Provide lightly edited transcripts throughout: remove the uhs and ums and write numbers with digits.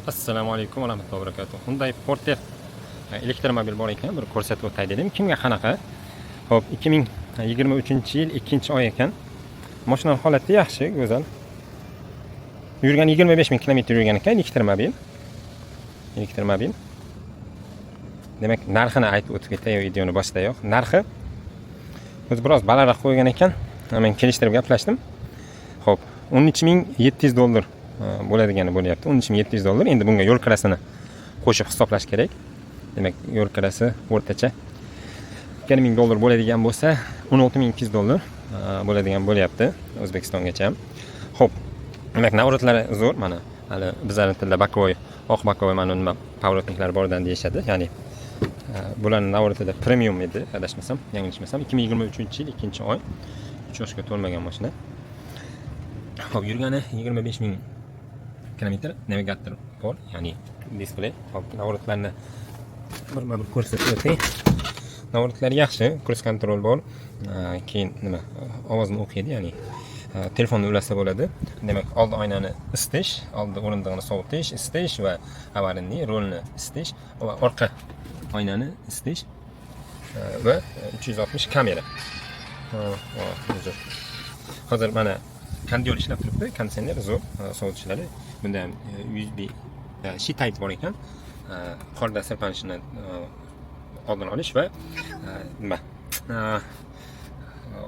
Assalomu alaykum va rahmatullohi va barakatuh. Hyundai Porter elektromobil bor ekan, bir ko'rsatib o'tay dedim. Kimga qanaqa? Xo'p, 2023-yil 2-oy ekan. Mashina holati yaxshi, go'zal. Yurgan 25 ming kilometr yurgan ekan elektromobil. Elektromobil. Demak, narxini aytib o'tib ketay videoni boshidayoq. Narxi o'zi biroz balandroq qo'ygan ekan. Men kelishtirib gaplashdim. Xo'p, 13 700 dollar bo'ladigani bo'lyapti. 13 700 dollar. Endi bunga yo'l kirasini qo'shib hisoblash kerak. Demak, yo'l kirasi o'rtacha 2 ming dollar bo'ladigan bo'lsa, 16 200 dollar bo'ladigan bo'lyapti O'zbekistongacha. Xo'p, demak, наворот lari zo'r mana hali bizlarni tilda боковой, oq боковой, mana nima, поворотник lar bordan deyishadi. Ya'ni bularni наворот ida premium edi, adashmasam, yanglishmasam. 2023-yil 2-oy, 3 yoshga to'lmagan mashina. Xo'p, yurgani 25 ming kilometr, navigator bor, ya'ni displey. Xo'p, наворот larni birma bir ko'rsatib o'tay. Наворот lari yaxshi, круиз контроль bor. Keyin nima, ovozni o'qiydi, ya'ni telefonni ulasa bo'ladi. Demak, oldi oynani isitish, oldi o'rindig'ini sovutish, isitish va аварийный rulni isitish va orqa oynani isitish va 360 kamera. Ha, uzr. Hozir mana kondyor ishlab turibdi, konditsioner zo'r, sovutishlari. Bunda ham USB C type bor ekan. Qorda sirpanishini oldini olish va nima,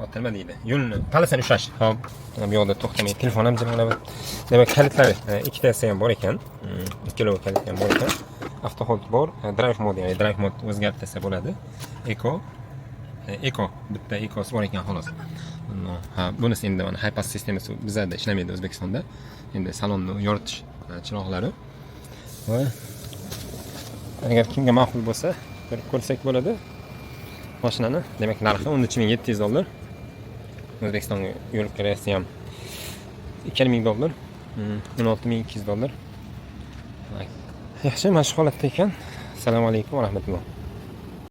oti nima deydi, yo'lni полоса ni ushlash. Hop, bu yoqda to'xtamay telefon ham jiringlab. Demak, kalitlari ikkitasi ham bor ekan. Ikkalovi kalit ham bor ekan. Auto hold bor, drive mode, ya'ni drive mode o'zgartirsa bo'ladi. Eco, eco, bitta ecosi bor ekan xolos. Ha, bunisi endi mana Hi-Pass sistemasi bizlarda ishlamaydi O'zbekistonda. Endi salonni yoritish chiroqlari va agar kimga ma'qul bo'lsa, bir ko'rsak bo'ladi mashinani. Demak, narxi 13 700 dollar. O'zbekistonga yo'l kirasi ham 2,5 ming dollar, 16 200 dollar. Yaxshi, mana shu holatda ekan. Assalomu alaykum va rahmatulloh.